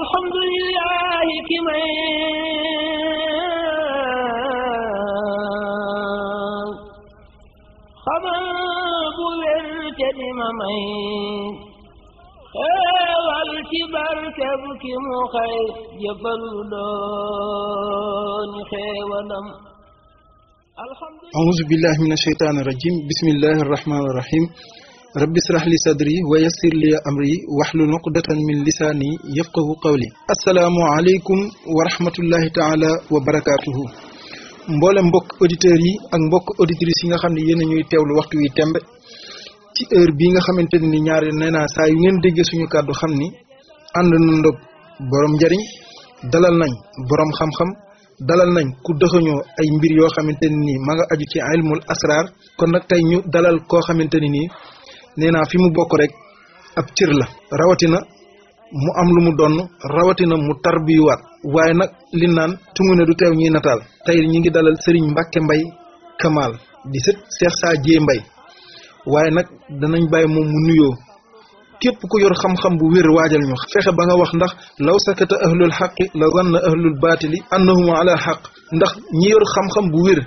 alhamdulillahi ki may xamal bu wér te di ma may xeewal ci barkeb ki mu xëy jëfal dooni xeewalam أعوذ بالله من الشيطان الرجيم بسم الله الرحمن الرحيم رب اشرح لي صدري ويسر لي أمري واحلل عقدة من لساني يفقه قولي السلام عليكم ورحمة الله تعالى وبركاته mboolem mbokk auditeurs yi ak mbokk auditrices yi nga xam ne yéen a ñuy teewlu waxtu wi tembe ci heure bii nga xamante ne ni ñaari nee naa saa yu ngeen déggee suñu kàddu xam ni ànd na ndog borom njariñ dalal nañ borom xam-xam dalal nañ ku dëxëñoo ay mbir yoo xamante ne nii ma nga aju ci ilmul asrar kon nag tey ñu dalal koo xamante ni nii nee naa fi mu bokk rek ab cër la rawatina mu am lu mu donn rawatina mu tarbiyuwaat waaye nag li naan tungu ne du teew ñuy nataal tey ñi ngi dalal Serigne Mbacke Mbaye Kamal di sët Cheikh Sadie Mbaye waaye nag danañ bàyyi moom mu nuyoo képp ku yor xam-xam bu wér waajal ñu fexe ba nga wax ndax law sakata ahlul xaqi la zanna ahlul baatili annahum ala xaq ndax ñi yor xam-xam bu wér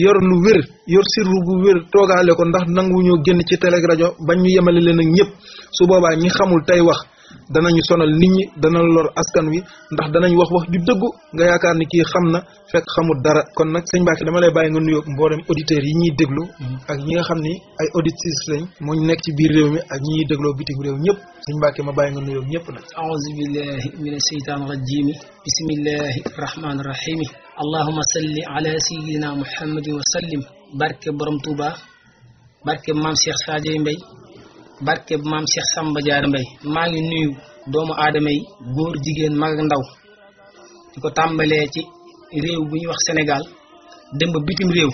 yor lu wér yor sirru bu wér toogaale ko ndax nanguwuñoo génn ci télé rajo bañ ñu yemale leen ak ñëpp su boobaa ñi xamul tey wax danañu sonal nit ñi dana lor askan wi ndax danañ wax wax ju dëggu nga yaakaar ni kii xam na fekk xamul dara kon nag sëñ Mbacke dama lay bàyyi nga nuyoo mboolem auditeurs yi ñuy déglu ak ñi nga xam ni ay auditrices lañ moo ñu nekk ci biir réew mi ak ñi ñuy dégloo bitim réew ñëpp sëñ Mbacke ma bàyyi nga nuyoo ñëpp nag a'uuzu billahi mina shaytaani rajiim bismillahi rahmaani rahiim allahumma salli ala sayyidina muhammadin wa sallim barke borom Touba barke maam Cheikh Sadie Mbaye barke maam Cheikh Samba Diarra Mbaye maa ngi nuyu doomu aadama yi góor jigéen mag ak ndaw di ko tàmbalee ci réew bu ñuy wax Sénégal dem ba bitim réew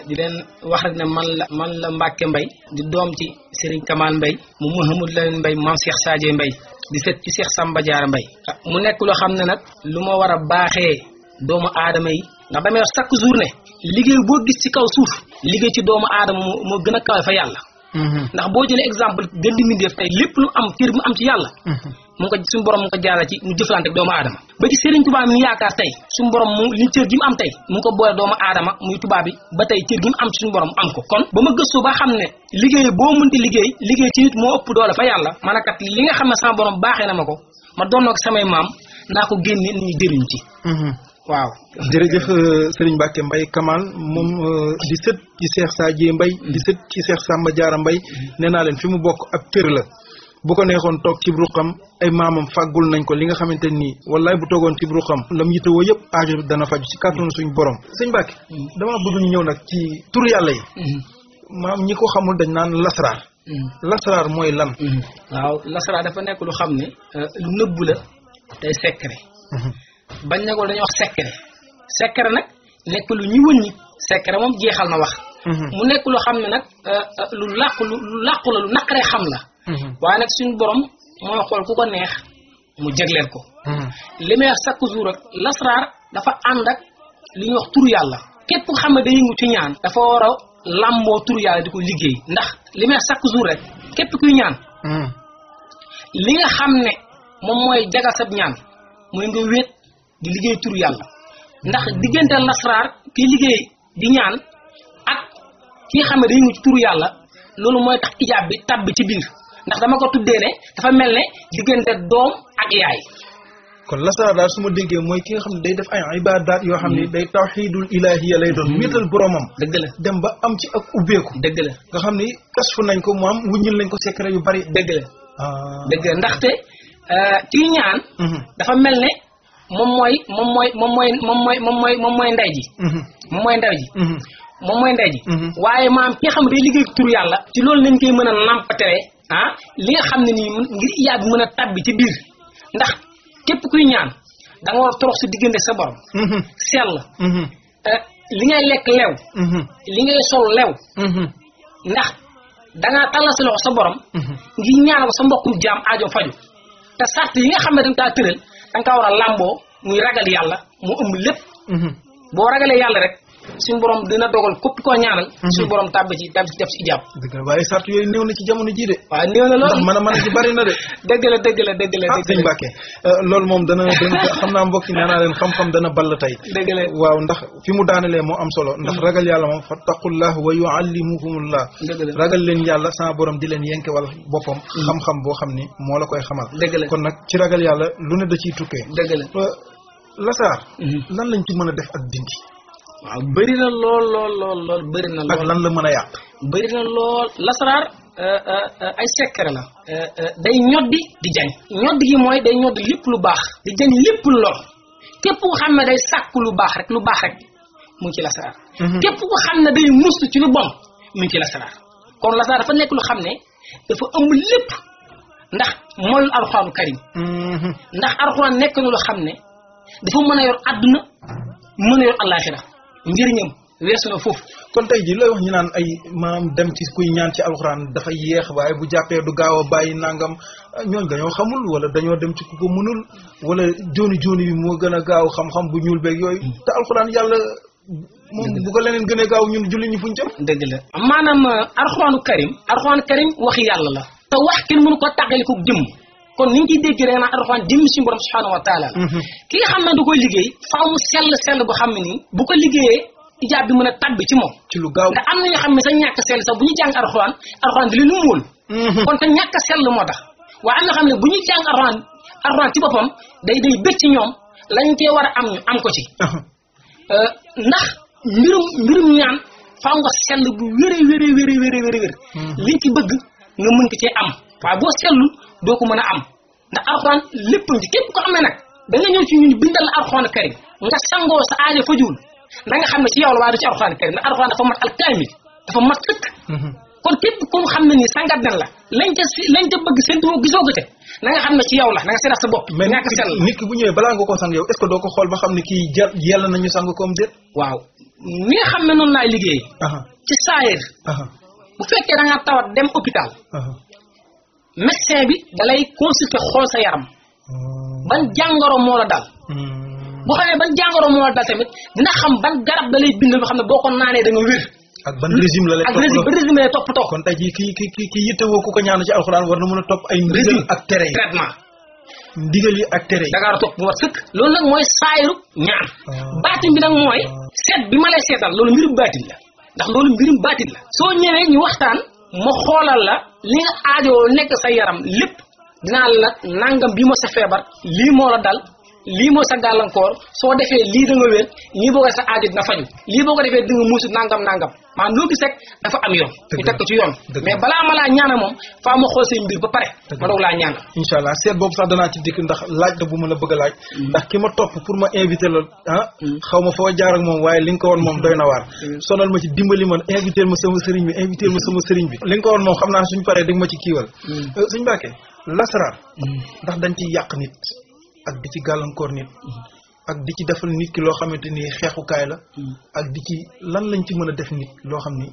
di leen wax rek ne man la Mbacke Mbaye di doom ci Serigne Kamal Mbaye mu Mouhamadou Lamine Mbaye maam Cheikh Sadie Mbaye di sët ci Cheikh Samba Diarra Mbaye mu nekk loo xam ne nag lu ma war a baaxee doomu aadama yi ndax damay wax chaque jour ne liggéey boo gis ci kaw suuf liggéey ci doomu aadama moo gën a kawe fa yàlla ndax boo jëlee exemple gën di mindeef tey lépp lu am cër mu am ci yàlla mu ko suñu borom mu ko jaara ci mu jëflante ak doomu aadama ba ci Serigne Touba mi yaakaar tey suñu borom mu li cër gi mu am tey mu ngi ko boole doomu aadama muy tubaab bi ba tey cër gi mu am ci suñu borom am ko kon ba ma gëstu ba xam ne liggéey boo mënti liggéey ci nit moo ëpp doole fa yàlla man kat li nga xam ne sama borom baaxee na ma ko ma doon ak samay maam naa ko génne nit ñi jëriñ ci waaw jërëjëf Serigne Mbacke Mbaye Kamal moom di sët ci Cheikh Sadie Mbaye di sët ci Cheikh Samba Diarra Mbaye nee naa leen fi mu bokk ab cër la bu ko neexoon toog ci ruqam ay maamam fàggul nañ ko li nga xamante nii wallaay bu toogoon ci ruqam lam yittewoo yëpp aajo dana faju ci kàttanu suñu borom sëñ Mbacke dama bëgg ñu ñëw nag ci tur yàlla yi maam ñi ko xamul dañ naan lasraar lasraar mooy lan waaw lasraar dafa nekk lu xam ne lu nëbbu la tey secret bañ ne ko dañuy wax secret nag nekk lu ñu wëññi secret moom jeexal na wax mu nekk lu xam ne nag lu làqu la lu naqaree xam la waaye nag suñu borom mooy xool ku ko neex mu jagleel ko li may wax chaque jour ak lasraar dafa ànd ak li ñuy wax turu yàlla képp ko xam ne day yëngu ci ñaan dafa war a làmboo turu yàlla di ko liggéey ndax li may wax chaque jour rek képp kuy ñaan li nga xam ne moom mooy jagal sab ñaan mooy nga wéet di liggéey turu yàlla ndax diggante lasraar kii liggéey di ñaan ak ki nga xam ne day yëngu ci turu yàlla loolu mooy tax ijaab bi tab bi ci biir ndax dama ko tuddee ne dafa mel ne diggante doom ak yaay kon lasraar daal su ma déggee mooy ki nga xam ne day def ay ibaadaat yoo xam ne day tawxiidul ilaahiya lay doon wéetal boromam dëgg la dem ba am ci ak ubbeeku dëgg la nga xam ni kasfu nañ ko mu am wuññil nañ ko secret yu bari dëgg la dëgg la ndaxte ci ñaan dafa mel ne moom mooy ndey ji moom mooy ndey ji waaye maam ki nga xam ne day liggéey turu yàlla ci loolu lañ koy mën a nampatere li nga xam ne nii ngir iyaab bi mën a tabbi ci biir ndax képp kuy ñaan da nga war a torox si diggante sa borom sell li ngay lekk lew li ngay sol lew ndax dangaa tàllal sa loxo sa borom ngir ñaanal ko sa mbokkum jaam aajo faju te sart yi nga xam ne danga kaa tëral danga kaa war a làmboo muy ragal yàlla mu ëmb lépp boo ragalee yàlla rek suñu borom dina dogal képp koo ñaanal suñu borom tàbb ci def ci ijab dëgg la waaye sart yooyu néew na ci jamono jii de waaw néew na loolu ndax mën a ci bari na de dëgg la sëñ Mbàkke loolu moom dana xam naa mbokk yi nee naa leen xam-xam dana ball tey dëgg la waaw ndax fi mu daanelee moo am solo ndax ragal yàlla moom fattaqullah wa yuallimukumullah ragal leen yàlla sama borom di leen yenke wala boppam xam-xam boo xam ni moo la koy xamal kon nag ci ragal yàlla lu ne da ciy tukkee dëgg la lasaar lan lañ ci mën a def ak dindi waaw bëri na lool bëri na lool ak lan la mën a yàq bëri na lool lasaraar ay secret la day ñoddi di jañ ñoddi gi mooy day ñoddi lépp lu baax di jañ lépp lu lor képp ko xam ne day sàkk lu baax rek mu ngi ci lasaraar képp ko xam ne day mustu ci lu bon mu ngi ci lasaraar kon lasaraar dafa nekk lu xam ne dafa ëmb lépp ndax mooy alxuraanu karim ndax alxuraan nekk na lu xam ne dafa mën a yor àdduna mën a yor àllaaxira njëriñam weesu na foofu kon tey jii looy wax ñu naan ay maam dem ci kuy ñaan ci alxuraan dafa yeex waaye bu jàppee du gaaw a bàyyi nangam ñooñ dañoo xamul wala dañoo dem ci ku ko mënul wala jooni bi moo gën a gaaw xam-xam bu ñuul beeg yooyu te alxuraan yàlla moom bu ko leneen gën a gaaw ñun julli ñu fuñ jëm dëgg la maanaam alxuraanu karim waxi yàlla la te wax kenn mënu ko tàggale ko jëmm kon ni ñu ciy dégg rek naa alxuraan jëmm suñu borom subhanahu wa taala ki nga xam ne du koy liggéey faaw mu sell boo xam ne nii bu ko liggéeyee ijaab bi mën a tabbi ci moom ci lu gaaw ndax am na ñoo xam ne sa ñàkk sell sax bu ñu jàng alxuraan di leen móol kon te ñàkk sell moo tax waaye am na xam ne bu ñuy jàng alxuraan ci boppam day bëgg ci ñoom lañ cee war a am ñu am ko ci ndax mbirum ñaan faaw nga sell bu wéré liñ ci bëgg nga mën ko cee am waaye boo sellul doo ko mën a am ndax alxuraan lépp ci képp ko xam ne nag da nga ñëw ci ñun bindal la alxuraan karim nga sangoo sa aajo fajuwul da nga xam ne ci yow la waaye du ci alxuraan karim ndax alxuraan dafa mat alkaamil dafa mat sëkk kon képp ko xam ne nii sangat nan la lañ ca bëgg seen tumoo gisoo ko ca na nga xam ne ci yow la na nga seetaat sa bopp ñàkk sell nit ki bu ñëwee balaa nga ko sang yow est-ce que doo ko xool ba xam ne kii yàlla nañu sang ko am déet waaw ni nga xam ne noonu laay liggéey ci saayir bu fekkee da nga tawat dem hôpital médecin bi dalay consulter xool sa yaram ban jàngoro moo la dal boo xamee ban jàngoro moo la dal tamit dina xam ban garab da lay bindal boo xam ne boo ko naanee da nga wér ak ban régime la lay régime lay toppatoo kon tey jii ki yittewoo ku ko ñaanu ci alxuraan war na mën a topp ay ndigal ak tere yi traitement ndigal yi ak tere yi da ngaa topp bu war sëkk loolu nag mooy saayiru ñaan baatin bi nag mooy seet bi ma lay seetal loolu mbirum baatin la ndax loolu mbirum baatin la soo ñëwee ñu waxtaan ma xoolal la li nga aajowoo nekk sa yaram lépp dinaa la nangam bii moo sa feebar lii moo la dal lii moo sa gàllankoor soo defee lii da nga wér ñii boo ko sa aajo dina faju lii boo ko defee di nga muusu nangam maanaam loo gis rek dafa am yoon ñu teg ko ci yoon mais balaa ma laa ñaana moom faa ma xool say mbir ba pare ma doog laa ñaana incha allah seet boobu sax danaa ci dikk ndax laaj la bu ma la bëgg a laaj ndax ki ma topp pour ma invité la xaw ma foo jaar ak moom waaye li nga ko woon moom doy na waar sonal ma ci dimbali man invité ma sama sëriñ bi li nga ko woon moom xam naa suñ paree dig ma ci kiiwal suñ Mbàkke lasaraar ndax dañ ci yàq nit ak di ci gàllankoor nit ak di ci defal nit ki loo xamante ni xeexukaay la ak di ci lan lañ ci mën a def nit loo xam ni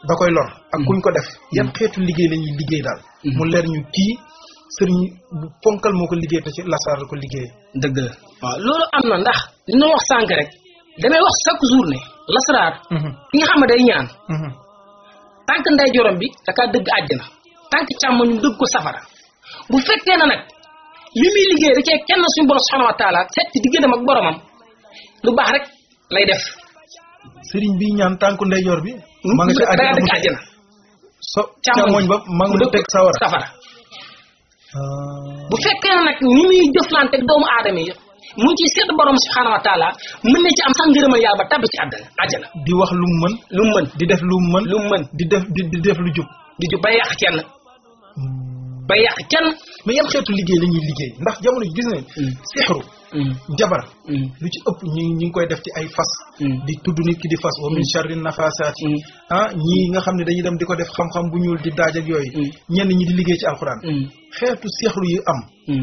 da koy lor ak kuñ ko def yan xeetu liggéey la ñuy liggéey daal mu leer ñu kii sëriñ bu ponkal moo ko liggéey te ci lasaar la ko liggéey dëgg la waaw loolu am na ndax li na wax sànq rek damay wax chaque jour ne lasaraar ki nga xam ne day ñaan tànk nday jorom bi dakaa dëgg àjjana tànk càmmoñ ñu dëgg ko safara bu fekkee na nag li muy liggéey da cee kenn suñu borom subhanahu wa taala seet ci diggantam ak boromam lu baax rek lay def sëriñ bi ñaan tànku ndeyjoor bi ma nga ci àjjana so càmmoñ ba ma nga teg safara bu fekkee nag ni muy jëflante ak doomu aadama yi mu ngi ciy seet borom subhanahu wa taala mën na ci am sax ngërëmal yàlla ba tabb ci àjjana di wax lu mu mën di def lu mu mën di def lu jub ba yàq kenn mais yan xeetu liggéey la ñuy liggéey ndax jamono ji gis nañ sixru jabar lu ci ëpp ñi ngi koy def ci ay fas di tudd nit ki di fas wa min sharri nafasaati ñii nga xam ne dañuy dem di ko def xam-xam bu ñuul di daaj ak yooyu ñenn ñi di liggéey ci alxuraan xeetu sixru yi am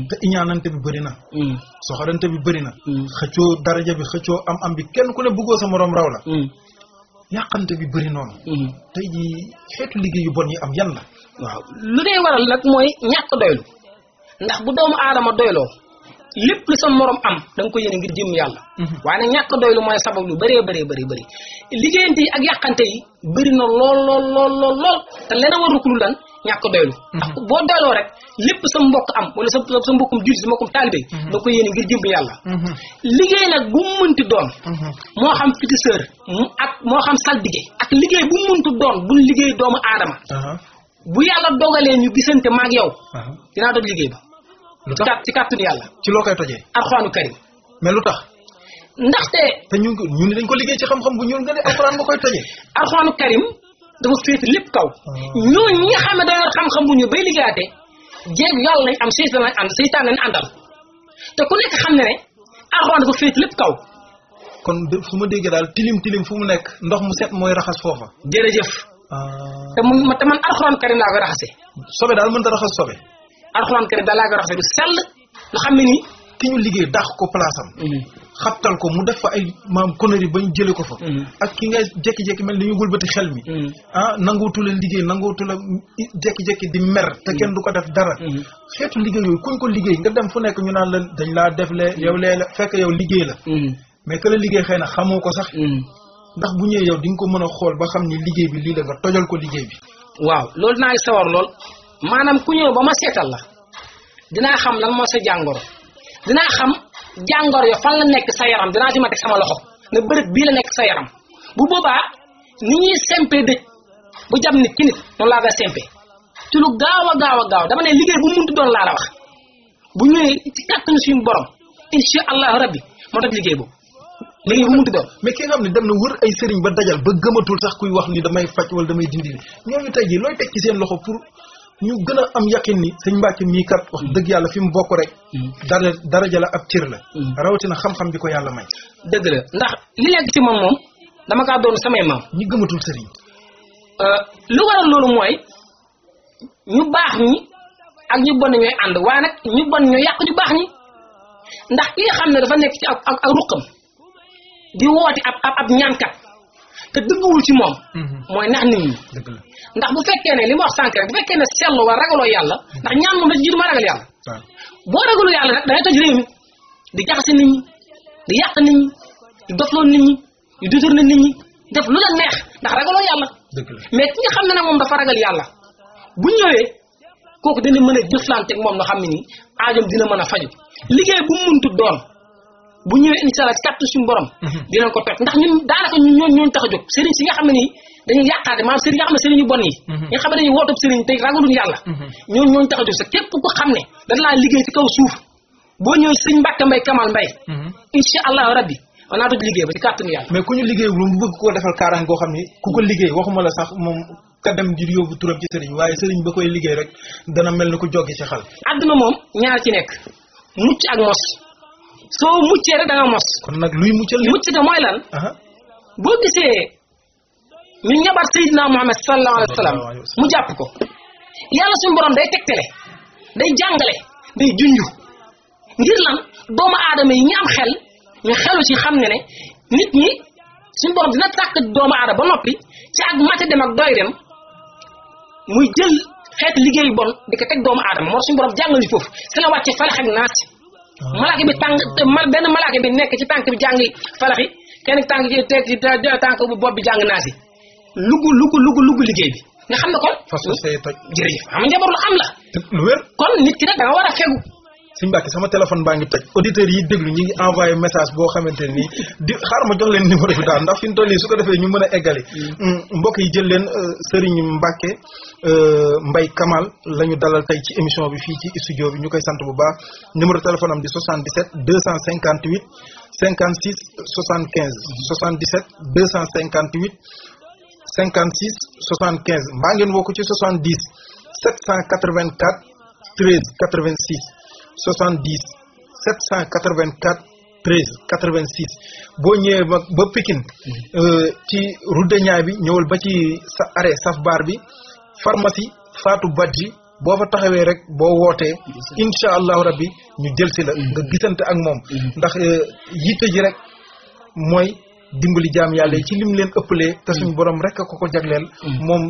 te iñaanante bi bëri na soxorante bi bëri na xëccoo daraja bi xëccoo am bi kenn ku ne bëggoo sa moroom raw la yàqante bi bëri noonu tey ji xeetu liggéey yu bon yi am yan la waaw lu dee waral nag mooy ñàkk doylu ndax bu doomu aadama doyloo lépp lu sa morom am da nga ko yéene ngir jëm yàlla waaye nag ñàkk doylu mooy sabab lu bëree bëri liggéeyante yi ak yàqante yi bëri na lool te leneen warul ko lu lan ñàkk doylu ndax boo doyloo rek lépp sa mbokk am wala sa mbokkum jullit sa mbokkum taalibe da ko yéene ngir jëm yàlla liggéey nag bu mu mënti doon moo xam féticheur ak moo xam saltige ak liggéey bu mu mënti doon bu liggéey doomu aadama bu yàlla dogalee ñu gisante maag yow dinaa doj liggéey ba ci kàttanu yàlla ci loo koy tojee alxuraanu karim mais lu tax ndaxte te ñu ni dañ ko liggéey ci xam-xam bu ñuul nga ne alxuraan nga koy tojee alxuraanu karim dafa féete lépp kaw ñooñu ñi nga xam ne dañoo xam-xam bu ñu bay liggéeyaate jéeg yàlla lañ am seytaan lañ àndal te ku nekk xam ne ne alxuraan dafa féete lépp kaw kon fu ma déggee daal tilim fu mu nekk ndox mu set mooy raxas foofa jërëjëf te man alxuraan karim laa koy raxase sobe daal mënta raxas sobe alxuraan karim daal laa koy raxase du sell lu xam ne nii ki ñu liggéey dàq ko place am xabtal ko mu def fa ay maam connerie bañ jële ko fa ak ki nga jekki-jekki mel ni ñu wëlbati xel mi nanguutu la liggéey nanguutu la jekki-jekki di mer te kenn du ko def dara xeetu liggéey yooyu kuñ ko liggéey nga dem fu nekk ñu naan la dañ laa def yow lee la fekk yow liggéey la mais que la liggéey xëy na xamoo ko sax ndax bu ñëwee yow di nga ko mën a xool ba xam ni liggéey bi lii la nga tojal ko liggéey bi waaw loolu dinaa sawar lool maanaam ku ñëw ba ma seetal la dinaa xam lan moo sa jàngoro dinaa xam jàngoro yo fan la nekk sa yaram dinaa ci ma teg sama loxo ne bërëb bii la nekk sa yaram bu boobaa ni ñuy sempee dëj bu jam nit ki nit noonu laa koy sempee ci lu gaaw a gaaw dama ne liggéey bu muntu doon laa la wax bu ñëwee ci kàttanu suñu borom insha allahu rabbi moo tax liggéey boobu liggéey bu muntu doon mais ki nga xam ne dem na wër ay sëriñ ba dajal ba gëmatul sax kuy wax ni damay faj wala damay dindi ñooñu tey jii looy teg ci seen loxo pour ñu gën a am yaqin ni sëñ Mbàkke mii kat wax dëgg yàlla fi mu bokk rek daraja la ab cër la rawatina xam-xam bi ko yàlla may dëgg la ndax li nekk ci moom dama kaa doon samay maam ñi gëmatul sëriñ lu waral loolu mooy ñu baax ñi ak ñu bon ñooy ànd waaye nag ñu bon ñooy yàq ñu baax ñi ndax ki nga xam ne dafa nekk ci ak ruqam di woote ab ñaankat te dëgguwul ci moom mooy nax nit ñi ndax bu fekkee ne li ma wax sànq rek bu fekkee ne seetlu war ragaloo yàlla ndax ñaan moom da ci jiitu ma ragal yàlla boo ragaloo yàlla rek da ngay toj réew mi di jaxase nit ñi di yàq nit ñi di dofloo nit ñi di détourner nit ñi def lu la neex ndax ragaloo yàlla mais ki nga xam ne nag moom dafa ragal yàlla bu ñëwee kooku dina mën a jëflante ak moom loo xam ne nii aajam dina mën a faju liggéey bu muntu doon bu ñëwee incha allah kàttu suñu borom dinañ ko toj ndax ñun daanaka ñooñu tax a jóg sëriñ si nga xam ne nii dañuy yàqaate maanaam sëriñ nga xam ne sëriñ yu bon yi nga xam ne dañuy wootub sëriñ te ragaluñ yàlla ñooñu tax a jóg sa képp ko xam ne dañ laa liggéey ci kaw suuf boo ñëwee sëriñ Mbàkke Mbay Kamal Mbay incha allahu rabbi on naa toj liggéey ba ci kàttanu yàlla mais ku ñu liggéey lu mu bëgg koo defal kaaraan goo xam ni ku ko liggéey waxuma la sax moom ka dem di yóbbu turam ci sëriñ waaye sëriñ ba koy liggéey rek dana mel ni ku joggi ci xal àdduna moom ñaar ci nekk mucc ak mos soo muccee rek da nga mos kon nag luy muccal mucc ga mooy lan boo gisee ñu ñabar Seydina Muhammad sallallahu alayhi wa sallam mu jàpp ko yàlla suñu borom day tegtale day jàngale day junju ngir lan doomu aadama yi ñi am xel ñu xelu ci xam ne ne nit ñi suñu borom dina tàkk doomu aadama ba noppi ci ak mate dem ak doy dem muy jël xeet liggéey bon di ko teg doomu aadama moo suñu borom jàngal ñu foofu si la wàcce falax ak naas malaaka bi tàng benn malaaka bi nekk ci tànk bi jàngi falaxi kenn tànk ci teg ci tànk bu bopp bi jàng naas yi lugu liggéey bi nga xam ne kon fas say toj jërëjëf xam nga njaboot lu am la lu wér kon nit ki nag da nga war a fegu sëñ Mbàkke sama téléphone baa ngi toj auditeurs yi déglu ñi ngi envoyé message boo xamante nii di xaar ma jox leen numéro bi daal ndax fi mu toll nii su ko defee ñu mën a eggali mbokk yi jël leen Serigne Mbàkke Mbay Kamal la ñu dalal tey ci émission bi fii ci studio bi ñu koy sant bu baax numéro téléphone am di 77 258 56 75 77 258 56 75 mbaa ngeen woo ko ci 70 784 13 86 70 784 13 86 boo ñëwee ba Pikine ci route de Niayes bi ñëwal ba ci sa arrêt saf bar bi pharmacie Fatou Badji boo fa taxawee rek boo wootee incha allahu rabbi ñu jël si la nga gisante ak moom ndax yitte ji rek mooy dimbali jaam yàlla yi ci lim leen ëppalee te suñu borom rek a ko jagleel moom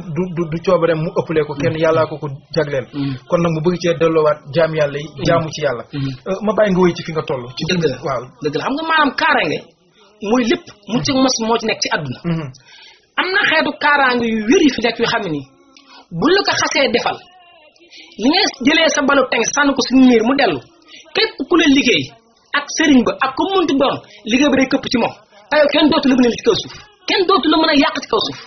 du coobareem mu ëppalee ko kenn yàllaa ko jagleel kon nag mu bëgg cee delloowaat jaam yàlla yi jaamu ci yàlla ma bàyyi nga wéy ci fi nga toll ci dëgg la waaw dëgg la xam nga maanaam kaaraange mooy lépp mu ci mos moo ci nekk ci àdduna am na xeetu kaaraange yu wér yi fi nekk yu xam ne nii bu la ko xasee defal li ngay jëlee sa balu teng sànni ko suñu miir mu dellu képp ku la liggéey ak sëriñ ba ak ku munti doon liggéey ba day këpp ci moom te yow kenn dootu la mën a ci kaw suuf kenn dootu la mën a yàq ci kaw suuf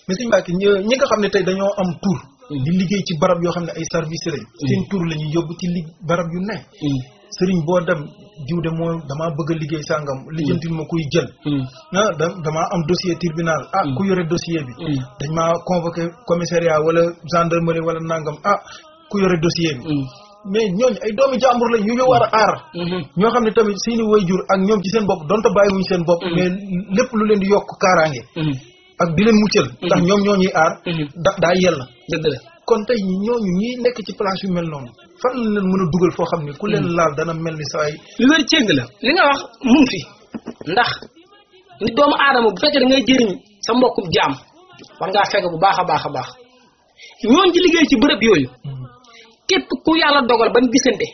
mais sëñ Mbacke ñi nga xam ne tey dañoo am tur di liggéey ci barab yoo xam ne ay service lañ seen tur la ñuy yóbbu ci barab yu ne sëriñ boo dem jiw de moo damaa bëgg a liggéey sàngam lijjantil ma kuy jël damaa am dossier tribunal ku yore dossier bi dañ maa convoqué commissariat wala gendarmerie wala nangam ku yore dossier bi mais ñooñu ay doomi jàmbur lañ yu ñu war a aar ñoo xam ne tamit seeni waajur ak ñoom ci seen bopp donte bàyyiwuñ seen bopp mais lépp lu leen di yokk kaaraange ak di leen muccal ndax ñoom ñoo ñuy aar daa yella dëgg la kon tey ñooñu ñi nekk ci place yu mel noonu fan la leen mën a dugal foo xam ne ku leen laal dana mel ni saa yi lu wér cëng la li nga wax mu ngi fi ndax ni doomu aadama bu fekkee da ngay jëriñ sa mbokkum jaam war ngaa fekk bu baax a baax a baax ñooñ ci liggéey ci bërëb yooyu képp ku yàlla dogal ban gisante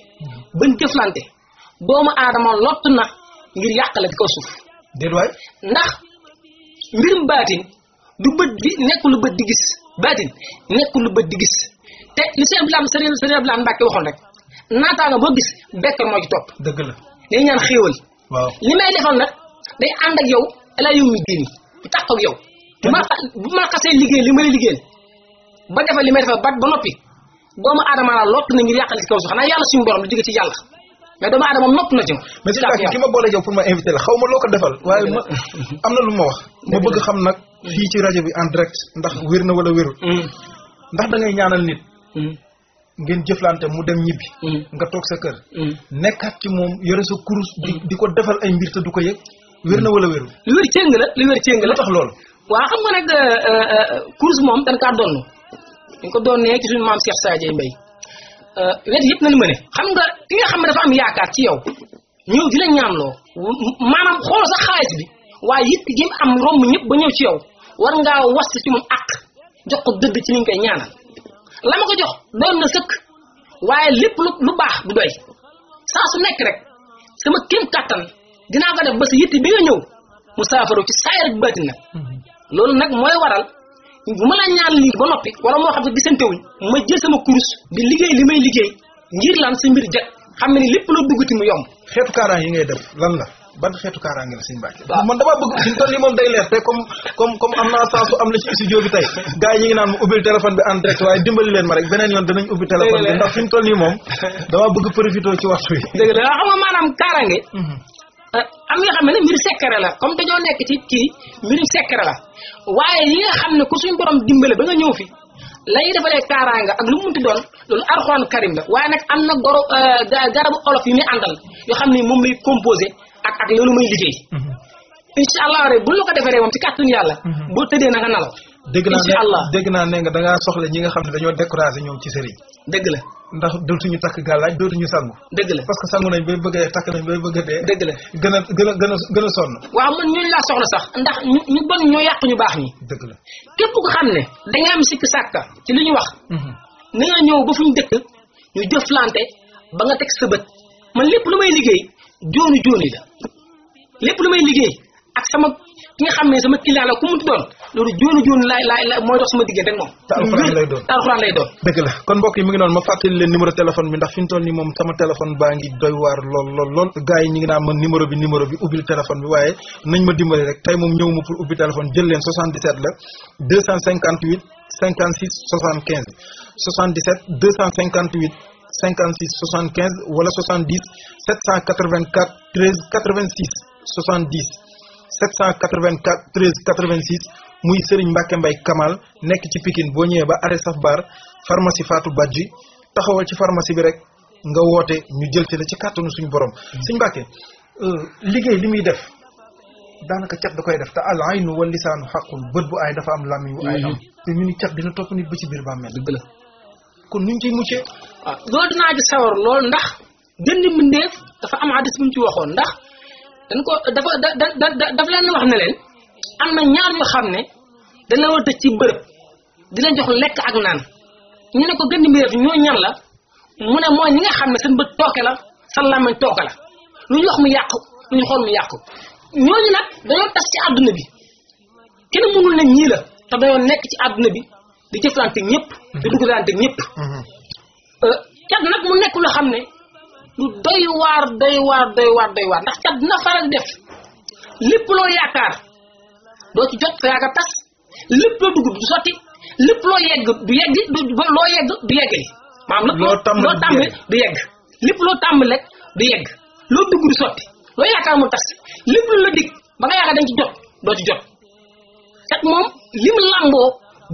ban jëflante doomu aadama lott na ngir yàqale ci kaw suuf déet waay ndax mbirum baatin du bët di nekkul lu bët di gis baatin nekkul lu bët di gis te li sëñ Abdoulaye Mbacke waxoon rek naataanga boo gis bekkar moo ci topp dëgg la day ñaan xéewal waaw li may defal nag day ànd ak yow ala yow mi diini bu tàq ak yow bu ma xasee liggéey li ma lay liggéeyal ba defal li may defal ba noppi doomu aadama la lott na ngir yàqal ci kaw suuf xanaa yàlla suñu borom di jóge ci yàlla mais doomu aadama nopp na ci mais sëñ Mbacke ki ma boole yow pour ma invité la xaw ma loo ko defal waaye ma am na lu ma wax ma bëgg xam nag fii ci rajo bi en direct ndax wér na wala wérul ndax da ngay ñaanal nit ngeen jëflante mu dem ñibbi nga toog sa kër nekkaat ci moom yore sa kurus di ko defal ay mbir te du ko yëg wér na wala wérul lu wér cëng la lu wér cëng la tax loolu waaw xam nga nag kurus moom dañ kaa donn dañ ko doonnee ci suñu maam Cheikh Sadio Mbaye wet yëpp nañu mëne xam nga ki nga xam ne dafa am yaakaar ci yow ñëw di la ñaanloo maanaam xool sax xaalis bi waaye it gi am romb ñëpp ba ñëw ci yow war ngaa was ci moom àq jox ko dëdd ci li nga koy ñaanal la ma ko jox doon na sëkk waaye lépp lu baax du doy saa su nekk rek sama kéem kattan dinaa ko def ba sa yitte bi nga ñëw mu saafaro ci saayir ak baatin nag loolu nag mooy waral bu ma la ñaan lii ba noppi wala moo xam ne gisantewuñ ma jël sama kurus di liggéey li may liggéey ngir lan sa mbir jag xam ne ni lépp loo duggati mu yomb xeetu kaaraan yi ngay def lan la ban xeetu kaaraange la sëñ Mbacke man damaa bëgg fi mu toll nii moom day leer te comme am naa saa su am la ci studio bi tey gars yi ñu ngi naan ma ubbil téléphone bi en direct waaye dimbali leen ma rek beneen yoon danañ ubbi téléphone bi ndax fi mu toll nii moom damaa bëgg profité ci waxtu bi dëgg la xam nga maanaam kaaraange am nga xam ne mbir secret la comme dañoo nekk ci kii mbirum secret la waaye yi nga xam ne ku suñu borom dimbale ba nga ñëw fi lay defalee kaaraanga ak lu mu munti doon loolu Alxuraan karim la waaye nag am na garabu olof yi muy àndal yoo xam ne moom lay composé ak loolu muy liggéey incha allah rek bu la ko defaree moom ci kàttanu yàlla boo tëddee na nga nalaw dégg naa ne nga da ngaa soxla ñi nga xam ne dañoo découragé ñoom ci sëriñ dëgg la ndax dootuñu takk gàllaaj dootuñu sangu dëgg la parce que sangu nañ bay bëgg a takk nañ bay bëgg a dee dëgg la gën a sonn waaw man ñooñu laa soxla sax ndax ñu bon ñoo yàq ñu baax ñi dëgg la képp ko xam ne danga am sikk sàkka ci li ñu wax na nga ñëw ba fu ñu dëkk ñu jëflante ba nga teg sa bët man lépp lu may liggéey jooni la lépp lu may liggéey ak sama ki nga xam ne sama client la ku mu doon loolu jooni laay mooy dox sama diggante ak moom te alxuraan lay doon dëgg la kon mbokk yi mi ngi noonu ma fàttali leen numéro téléphone bi ndax fi mu toll nii moom sama téléphone baa ngi doy waar lool gars yi ñi ngi naan man numéro bi ubbil téléphone bi waaye nañ ma dimbali rek tey moom ñëw ma pour ubbi téléphone jël leen 77 la 258 56 75 77 258 56 75 wala 70 784 13 86 70 784 13 86 muy Serigne Mbacke Mbaye Kamal nekk ci Pikine boo ñëwee ba arrêt Saf Bar pharmacie Fatou Badji taxawal ci pharmacie bi rek nga woote ñu jël ci la ci kàttanu suñu borom. Serigne Mbacke liggéey li muy def daanaka cat da koy def te al aynu wal lisaanu xaqul bët bu aay dafa am làmmiñ bu aay am te ñu ni cat dina topp nit ba ci biir bàmmeel. dëgg la kon nuñ ciy muccee. waaw loolu dinaa ci sawar lool ndax gën di mbindeef dafa am hadis bu mu ci waxoon ndax dañ ko dafa leen wax ne leen am na ñaar yoo xam ne dañ la war a tëj ci bërëb di leen jox lekk ak naan ñu ne ko gën di mbir ñoo ñan la mu ne mooy ñi nga xam ne seen bët tooke la sa làmmiñ tooke la lu ñu wax mu yàqu lu ñu xool mu yàqu ñooñu nag dañoo tas ci àdduna bi kenn mënul ne ñii la te dañoo nekk ci àdduna bi di jëflante ñëpp di duggalante ñëpp cat nag mu nekk loo xam ne lu doy waar ndax cat dina faral def lépp loo yaakaar doo ci jot sa yaakaar tas lépp loo dugg du sotti lépp loo yegg du yegg loo yegg du yeggali maanaam loo tàmbali du yegg lépp loo tàmbali rek du yegg loo dugg du sotti loo yaakaar mu tas lépp lu la dig ba nga yaakaar dañ ci jot doo ci jot cat moom lim lamboo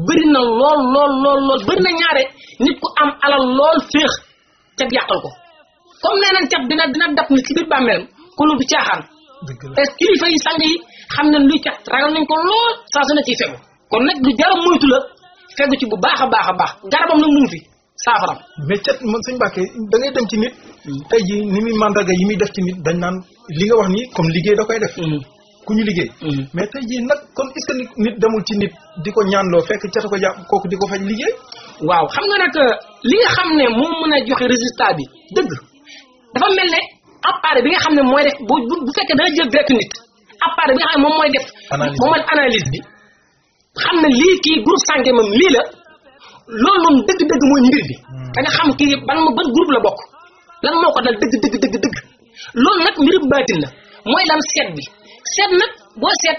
bëri na lool bëri na ñaare nit ku am alal lool féex cat yàqal ko comme nee nañ cat dina dab nit ci biir bàmmeelam ko lu du caaxaan te kilifa yi sang yi xam nañ luy cat ragal nañ ko lool saa su ne ciy fegu kon nag lu jar a moytu la fegu ci bu baax a baax garabam nag mu ngi fi saafaram mais cat man sëñ Mbacke da ngay dem ci nit tey ji ni muy mandarga yi muy def ci nit dañ naan li nga wax ni comme liggéey da koy def ku ñu liggéey mais tey jii nag kon est-ce que nit demul ci nit di ko ñaanloo fekk cata ko jàpp kooku di ko faj liggéey waaw xam nga nag li nga xam ne moo mën a joxe résultat bi dëgg dafa mel ne appareil bi nga xam ne mooy def bu fekkee dana jël direct nit appareil bi nga xam ne moom mooy def analyse bi xam ne lii kii groupe sanguin moom lii la loolu moom dëgg mooy mbir bi da nga xam kii ban groupe la bokk lan moo ko dal dëgg loolu nag mbirum baatin la mooy lan seet bi seet nag boo seet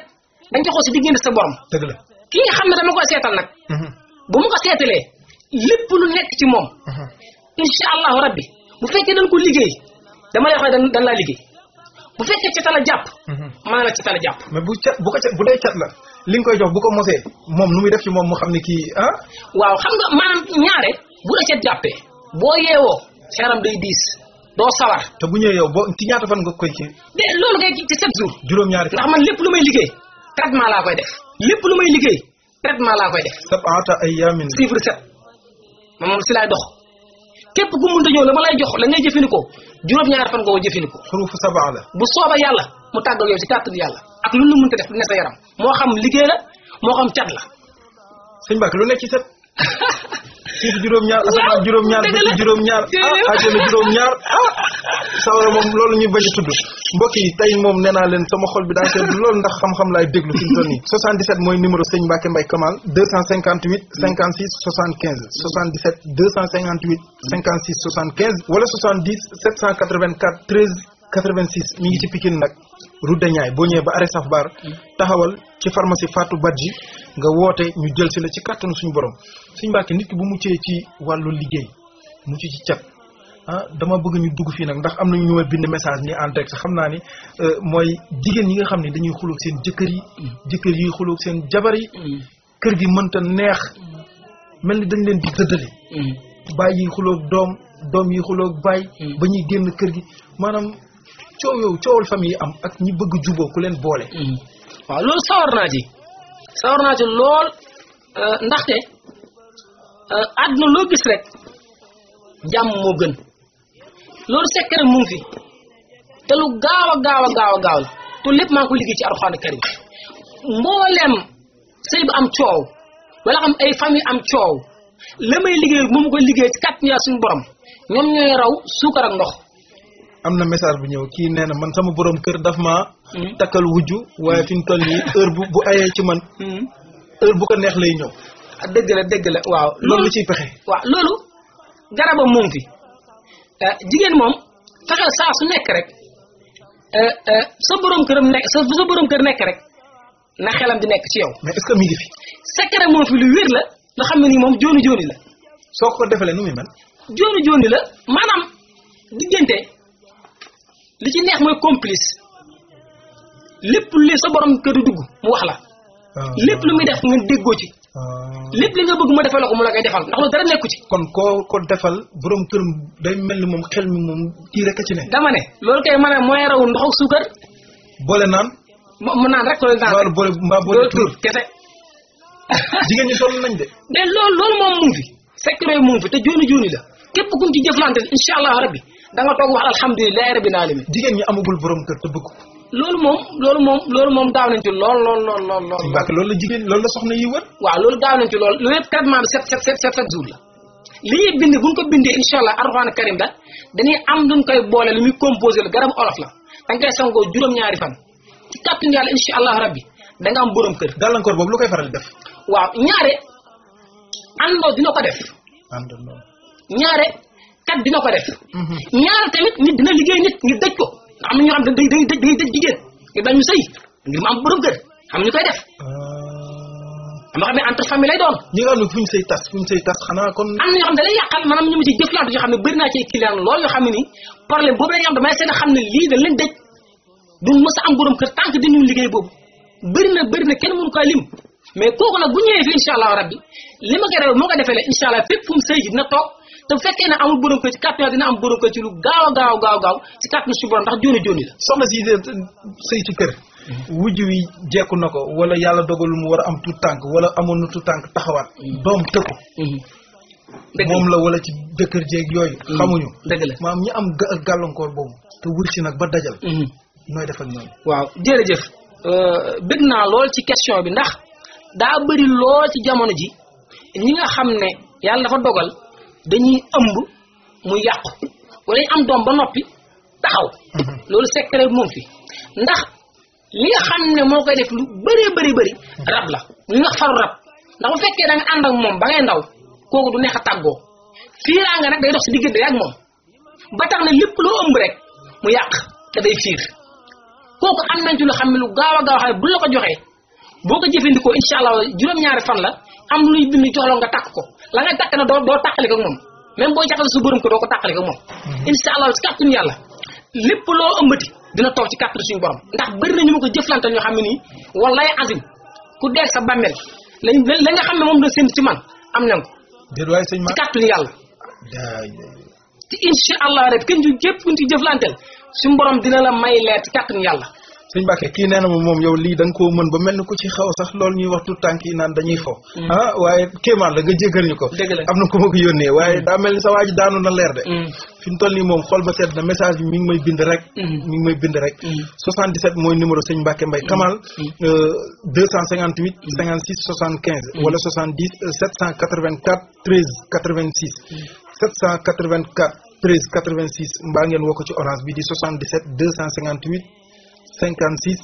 dañ ko xool si diggante sa borom dëgg la kii nga xam ne dama koy seetal nag bu ma ko seetalee lépp lu nekk ci moom insha allahu rabbi bu fekkee dañ ko liggéey dama lay wax ne dañ laa liggéey bu fekkee ca tala jàpp maa la ca tala jàpp mais bu dee cat la li nga koy jox bu ko mosee moom nu muy def ci moom mu xam ne kii waaw xam nga maanaam ñaare bu la cat jàppee boo yeewoo seeram day diis doo sawar te bu ñëwee yow boo ci ñaata fan nga koy kii de loolu ngay ci 7 jours juróom-ñaari ndax man lépp lu may liggéey traitement laa koy def lépp lu may liggéey traitement laa koy def sab'ata ayyamin chiffre 7 moom si laay dox képp ku mënta ñëw la ma lay jox la ngay jëfandikoo juróom-ñaari fan nga ko jëfandikoo xurufu sab'a la bu sooba yàlla mu tàggal yow ci kàttan yàlla ak lu mënta def ne sa yaram moo xam liggéey la moo xam cat la sëñ Mbacke lu nekk ci set suuf juróom-ñaar asamaan juróom-ñaar bëccëg juróom-ñaar àjjana juróom-ñaar sawara moom loolu ñuy bañ a tudd mbokk yi tey moom nee naa leen sama xol bi daa sedd loolu ndax xam-xam laay déglu fi mu toll nii 77 mooy numéro sëñ Mbacke Mbaye Kamal 258 56 75 77 258 56 75 wala 70 784 13 86 mi ngi ci Pikine nag route de Niayes boo ñëwee ba arrêt Saf Bar taxawal ci pharmacie Fatou Badji nga woote ñu jël si la ci kàttanu suñu borom suñ Mbàkke nit ki bu muccee ci wàllu liggéey mucc ci cat dama bëgg ñu dugg fii nag ndax am nañu ñu ma bind message ni en direct xam naa ni mooy jigéen yi nga xam ne dañuy xuloog seen jëkkër yi xuloog seen jabar yi kër gi mënta neex mel ni dañ leen di dëddale baay yi xuloog doom yi xuloog baay ba ñuy génn kër gi maanaam coowal famille am ak ñi bëgg juboo ku leen boole waaw loolu sawar naa ci lool ndaxte àdduna loo gis rek jàmm moo gën loolu secret mu ngi fi te lu gaaw a la te lépp maa ngi koy liggéey ci Alxuraan karim mbooleem sëy bu am coow wala xam ay famille am coow la may liggéey moom koy liggéey ci kàttan Yàlla suñu borom ñoom ñooy raw suukar ak ndox. am na message bu ñëw kii nee na man sama borom kër daf ma takkal wujju waaye fi mu toll nii heure bu ayee ci man heure bu ko neex lay ñëw. dëgg la waaw. loolu ciy pexe. waaw loolu garabam moom fi jigéen moom fexeel saa su nekk rek sa borom këram nekk sa borom kër nekk rek na xelam di nekk ci yow. mais est-ce que mi ngi fi. secret moom fi lu wér la nga xam ne nii moom jooni la. soo ko defalee nu muy mel. jooni la maanaam diggante li ci neex mooy complice lépp li sa borom kër di dugg mu wax la. lépp lu muy def nga déggoo ci. lépp li nga bëgg ma defal la ko mu la koy defal ndax loolu dara nekku ci. kon ko defal borom këram day mel ni moom xel mi moom kii rek a ci ne. dama ne loolu kay mën a mooy raw ndox ak suukar. boole naan. mu naan rek loolu naan rek boole tur kese. jigéen ñi sonn nañ de. mais loolu moom mu ngi fi. secret mu ngi fi te jooni la képp ku ci jëflante incha allah rabbi da nga toog wax alhamdulilah rabbil alamin. jigéen ñi amagul borom kër te bëgg. loolu moom gaaw nañ ci lool. Mbacke loolu la jigéen loolu la soxna yi wër. waaw loolu gaaw nañ ci lool loolu yëpp traitement bi 7 jours la li ñuy bind bu ñu ko bindee incha allah alxuraan karim la dañuy am duñ koy boole li muy composé la garabu olof la da nga koy sangoo juróom-ñaari fan ci kàttanu yàlla incha allah rabbi da nga am borom kër. gàllankoor boobu lu koy faral def. waaw ñaare àndoo dina ko def. ñaare kat dina ko def. ñaare tamit nit dina liggéey nit ngir dëj ko am na ñoo xam ne day dëj jigéen ngir bañ mu sëy ngir mu am borom kër xam ñu koy def. am na xam ne entre famille lay doon. ñi nga xam ne fu ñu say tas xanaa kon. am na ñoo xam ne da lay yàqal maanaam ñu mu ci jëflante yoo xam ne bëri naa ci client lool yoo xam ne nii problème boobu la ñu am damay seet xam ne lii dañ leen dëj du mës a am borom kër tant que dañu liggéey boobu bëri na kenn mënu koy lim mais kooku nag bu ñëwee fi incha allah rabbi li ma koy def moo ko defee la incha allah fépp fu mu sëy ji dina toog te bu fekkee ne amul borom kër ci kàttan dina am borom kër ci lu gaaw ci kàttan su borom ndax jooni la. soxna si sëy ci kër. wujj wi jekku na ko wala yàlla dogalu mu war a am tout tànk wala amoon na tout tànk taxawaat. doom tëkku. moom la wala ci jëkkër jéeg yooyu. xamuñu. dëgg la maam ñi am gàllankoor boobu. te wër si nag ba dajal. nooy def ak ñoom. waaw jërëjëf bëgg naa lool ci question bi ndax daa bëri lool ci jamono ji ñi nga xam ne yàlla dafa dogal dañuy ëmb mu yàqu wala ñu am doom ba noppi taxaw. loolu secret bi moom fi ndax li nga xam ne moo koy def lu bëri rab la li nga faru rab ndax bu fekkee da nga ànd ak moom ba ngay ndaw kooku du neex a tàggoo fiiraa nga nag day dox si diggante ak moom ba tax na lépp loo ëmb rek mu yàq te day fiir kooku am nañ ci lu xam ne lu gaaw a xam ne bu la ko joxee boo ko jëfandikoo incha allah juróom-ñaari fan la am luy bind jox la nga takk ko la ngay takk na doo tàqali ko moom même boo jaxal su borom ko doo ko tàqali ko moom incha allah ci kàttanu yàlla lépp loo ëmbati dina toog ci kàttanu suñu borom ndax bëri na ñu ma ko jëflante ñoo xam ne nii wallaay azim ku dee sa bàmmeel la nga xam ne moom la sént ci man am nañ ko ci kàttanu yàlla ci incha allah rek kenn ju képp kuñ ci jëflanteel suñu borom dina la may leer ci kàttanu yàlla. sëñ Mbacke kii nee na ma moom yow lii da nga koo mën ba mel ni ku ci xaw sax loolu ñuy wax tout tànk yi naan dañuy fo waaye kéemaan la nga jéggal ñu ko am na ku ma ko yónnee waaye daa mel ni sa waa ji daanu na leer de fi mu toll nii moom xool ba sedd na message bi mi ngi may bind rek 77 mooy numéro sëñ Mbacke Mbaye Kamal 258 56 75 wala 70 784 13 86 784 13 86 mbaa ngeen woo ko ci orange bi di 77 258 56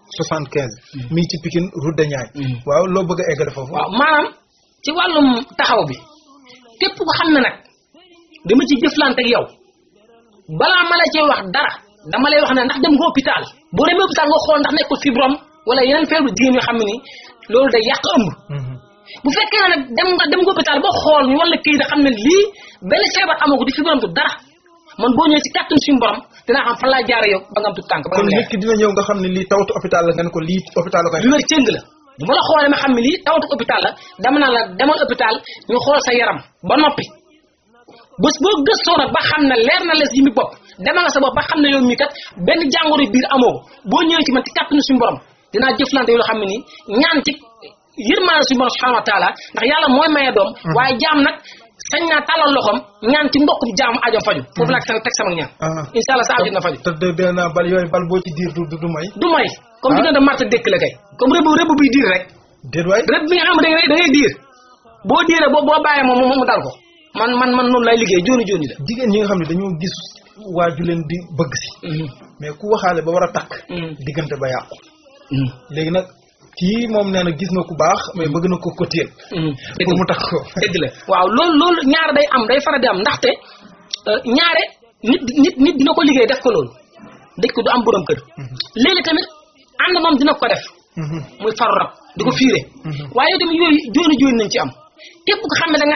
75. mi ngi ci Pikine route de Niayes. waaw loo bëgg a eggale foofu. waaw maanaam ci wàllum taxaw bi képp ko xam ne nag dama ci jëflante ak yow balaa ma la cee wax dara dama lay wax ne ndax dem nga hôpital boo demee hôpital nga xool ndax nekkul fibrome wala yeneen feebaru jigéen yoo xam ne ni loolu day yàq ëmb. bu fekkee ne nag dem nga hôpital ba xool ñu wala kii da xam ne lii benn feebar amoo ko di fibrome du dara man boo ñëwee ci kàttan suñu borom dinaa xam fan laa jaaree yow ba nga am tout tànk. kon nit ki dina ñëw nga xam ne lii tawatu hôpital la nga ne ko lii hôpital la koy. lu wér cëng la bu ma la xoolee ma xam ne lii tawatu hôpital la dama naa la demal hôpital ñu xool sa yaram ba noppi bés boo gëstoo nag ba xam ne leer na les yi mi bopp demal nga sa bopp ba xam ne yow mii kat benn jàngoro biir amoo ko boo ñëwee ci man ci kàttanu suñu borom dinaa jëflante yoo xam ne nii ñaan ci yërmaande suñu borom subhanahu wa taala ndax yàlla mooy maye doom waaye jaam nag sañ naa tàllal loxoom ñaan ci mbokkum jaamu ajo faju foofu laa teg sama ñaan incha allah sa aajo dina faju te dina bal yooyu bal boo ci diir du may comme dina de marta dékk la kay comme rëbb buy diir rek déet waay rëbb bi nga xam ne da ngay diir boo diiree boo bàyyee moom mu dal ko man noonu lay liggéey jooni la jigéen ñi nga xam ne dañoo gis waaju leen di bëgg si mais ku waxaale ba war a takk diggante ba yàqu léegi nag kii moom nee na gis na ku baax mais bëgg na ko téel pour mu tax ko dëgg la waaw loolu ñaare day am day faral di am ndaxte ñaare nit dina ko liggéey def ko loolu dëj ko du am borom kër léegi tamit ànd moom dina ko def muy faru rab di ko fiire waaye yow tamit yooyu jooni nañ ci am képp ko xam ne da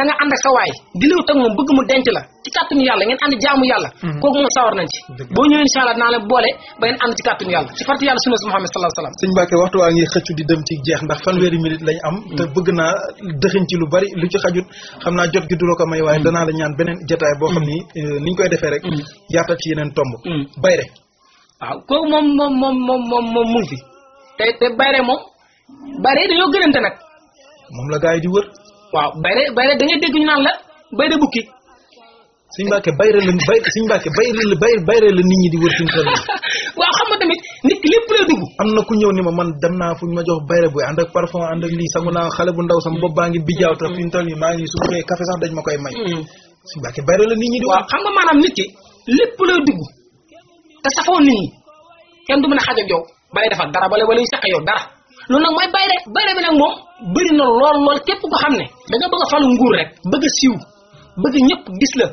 nga ànd ak sa waay di liw tag moom bëgg mu denc la ci kàttanu yàlla ngeen ànd jaamu yàlla kooku moom sawar nañ ci boo ñëwee incha allah dinaa la boole ba ngeen ànd ci kàttanu yàlla ci farti yàlla sunna Muhammad sallallahu alayhi wasallam. sëñ Mbacke waxtu waa ngi xëccu di dem ci jeex ndax fanweeri minute lañ am te bëgg naa dëxiñ ci lu bari lu ci xajut xam naa jot gi du la ko may waaye danaa la ñaan beneen jotaay boo xam ni niñ koy defee rek yaatal ci yeneen tomb bayre waaw kooku moom mu ngi fi te bayre dañoo gënante nag moom la gaa yi di wër waaw bayre da ngay dégg ñu naan la bayre bukki Sëñ Mbacke bayre la nit ñi di wër fi mu toll waaw xam nga tamit nit ki lépp lay dugg. am na ku ñëw ni ma man dem naa fu ñu ma jox bayre buy ànd ak parfum ànd ak lii sangu naa xale bu ndaw sama bopp baa ngi bijaaw te fi ñu toll nii maa ngi su ma xëyee café sax dañ ma koy may. su Mbàkke bayre la nit ñi di wax. waaw xam nga maanaam nit ki lépp lay dugg te safoo nit ñi kenn du mën a xaj ak yow balay defal dara wala yu seq yow dara loolu nag mooy bayre bi nag moom bëri na lool képp ko xam ne da nga bëgg a falu nguur rek bëgg a siiw bëgg ñëpp gis la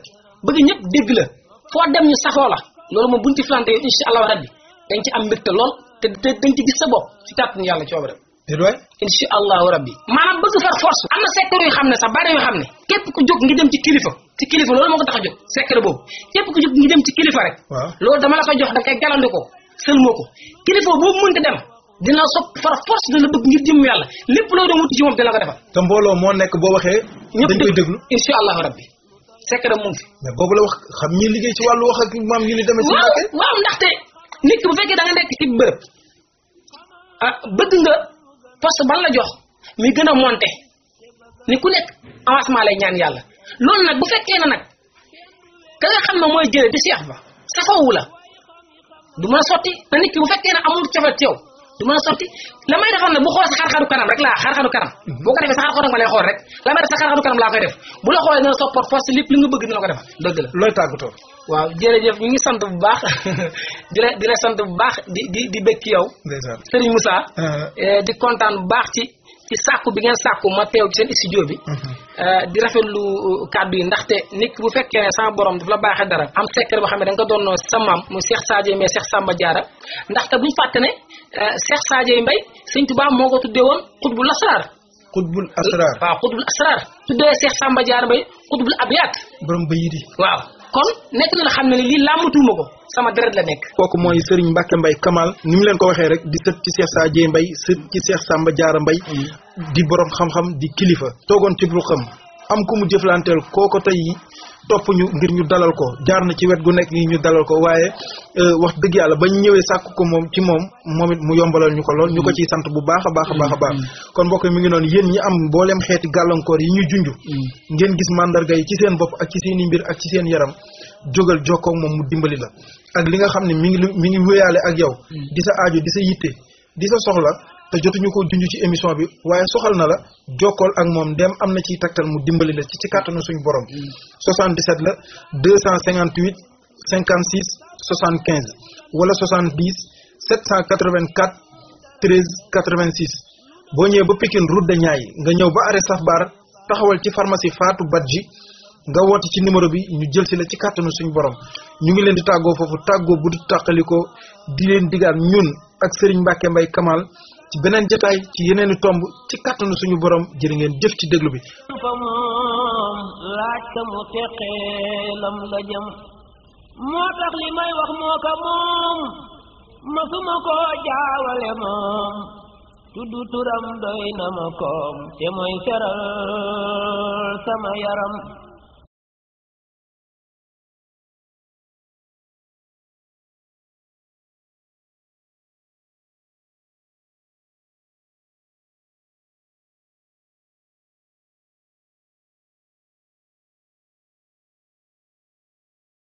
bëgg ñëpp dégg la foo dem ñu safoo la loolu moom buñ ci flante yow incha allahu rabbi dañ ci am mbégte lool te dañ ci gis sa bopp ci kàttanu yàlla coobare incha allahu rabbi maanaam bëgg far force am na secteur yu xam ne sax bari yoo xam ne képp ku jóg ngi dem ci kilifa loolu moo ko tax a jóg secteur boobu képp ku jóg ngi dem ci kilifa rek loolu dama la koy jox da ngay galandikoo sëlmoo ko kilifa boobu mënta dem dina sopp far force dina bëgg ngir jëm yàlla lépp loo doon wuti ci moom dina ko defal te mbooloo moo nekk boo waxee dañ koy déglu incha allahu rabbi secret mu ngi fi mais boobu la wax xam ñi liggéey ci wàllu wax ak maam yu ni demee ci Mbàkke waaw ndaxte nit ki bu fekkee da nga nekk ci bërëb bëgg nga poste ban la jox mi gën a monté ni ku nekk avancement lay ñaan yàlla loolu nag bu fekkee na nag ka nga xam ne mooy jële di seex ba safawu la du mën a sotti te nit ki bu fekkee ne amul cofet ci yow du mën a sotti la may defal nag bu xool sa xar-xaru kanam rek laa xar-xaru kanam boo ko defee sa xar-xaru kanam ma lay xool rek la may def sa xar-xaru kanam laa koy def bu la xoolee dina sopport force lépp li nga bëgg dina ko defal dëgg la looy tàggatoo waaw jërëjëf ñu ngi sant bu baax di la sant bu baax di bëgg ci yow Serigne Moussa di kontaan bu baax ci sàkku bi ngeen sàkku ma teew ci seen studio bi di rafetlu kàddu yi ndaxte nit ki bu fekkee ne sama borom daf la baaxee dara am secret boo xam ne da nga ko doon sa maam mu Cheikh Sadio mais Cheikh Samba Diarra ndaxte buñu fàtte ne Cheikh Sadio Mbaye Sëñ Tuubaa moo ko tuddee woon xutbul asrar waaw xutbul asrar tuddee Cheikh Samba Diarra Mbaye xutbul abyaat borom bayidi waaw kon nekk na la xam ne lii làmbatuuma ko sama deret la nekk kooku mooy Serigne Mbacke Mbaye Kamal ni mu leen ko waxee rek di sët ci Cheikh Sadio Mbaye sët ci Cheikh Samba Diarra Mbaye di borom xam-xam di kilifa toogoon ci lu xam am ku mu jëflanteel kooko tey topp ñu ngir ñu dalal ko jaar na ci wet gu nekk ñu dalal ko waaye wax dëgg yàlla bañ ñëwee sàkk ko moom ci moom it mu yombalal ñu ko lool ñu ko ciy sant bu baax a baax a baax kon mbokk mi ngi noonu yéen ñi am mbooleem xeeti gàllankoor yi ñu junj ngeen gis mandarga yi ci seen bopp ak ci seen i mbir ak ci seen yaram jógal jokkoo moom mu dimbali la ak li nga xam ne mi ngi wéyaale ak yow di sa aajo di sa yitte di sa soxla te jotuñu ko junj ci émission bi waaye soxal na la jokkool ak moom dem am na ciy taktal mu dimbali la ci kàttanu suñu borom 77 la 258 56 75 wala 70 784 13 86 boo ñëwee ba Pikine route de Niayes nga ñëw ba arrêt Safbar taxawal ci pharmacie Fatou Badji nga woote ci numéro bi ñu jël si la ci kàttanu suñu borom ñu ngi leen di tàggoo foofu tàggoo bu du tàqalikoo di leen digaat ñun ak Serigne Mbacke Mbaye Kamal ci beneen jotaay ci yeneeni tomb ci kàttanu suñu borom jërë ngeen jëf ci déglu bi fa moom laaj ka mu teqeelam la jëm moo tax li may wax moo ko moom masuma ko jaawale moom tuddu turam doy na ma koom te mooy seral sama yaram